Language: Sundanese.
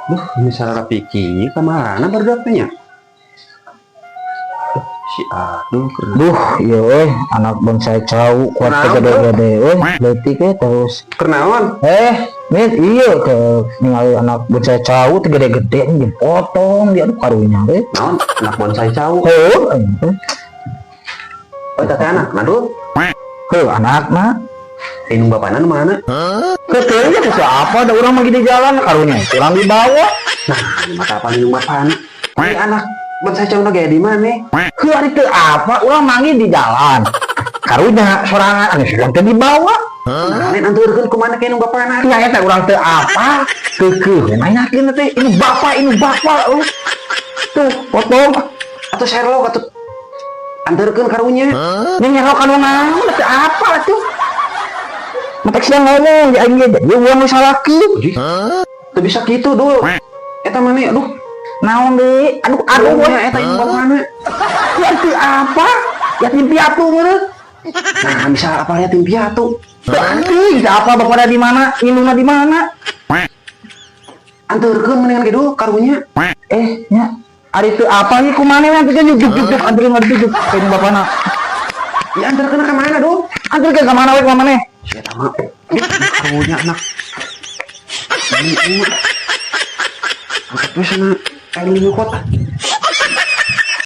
Duh, ini salah pikir kemana barudak nya? Duh, si aduh keren. Duh, iya euy, anak bonsai cau kuat Kunaon, gede-gede euy, leutik we terus. Kenaon? Eh, min iya ke ningali anak bonsai cau teh gede-gede ini potong dia, aduh, karunya we. Naon? Anak bonsai cau. Heuh, eh. Oh, eta teh anak. Nah, duh. Heuh, anakna. Indung bapana nu mana? Keteu teh apa da urang mah di jalan karunya urang dibawa. Nah, mata apa indung bapana? Ini anak bonsai cau na gaya di mana? Heuh, ari teu apa urang manggil di jalan. Karunya sorangan anu urang teh dibawa. Nah, lain anturkeun ku mana ka indung bapana? Nya eta urang teu apa keukeuh nanyakeun teh ini bapak, ini bapak, oh. Tuh potong. Atau share loc atau anturkeun karunya. Ini nyerok anu naon teu apa tuh. Matak sia ngomong di aing ge jadi urang nu salaki. Teu bisa kitu, Dul. Eta mana? Aduh, Naon deui? Aduh, aduh, karunya eta indung bapana. Ya teu apa? Yatim piatu meureun. Nah, bisa apa yatim piatu? Teu anjing, teu apa bapakna di mana, indungna di mana? Anturkeun mendingan ge, Dul, karunya. Eh, nya ari teu apa ieu kumaha nanti kan juk juk juk anterin juk juk ka indung bapana. Ya anturkeun ka mana, Dul? Anterkeun ka mana we ka maneh? Si eta mah karunya anak. Ini. Angkat we sana kayak nyokot.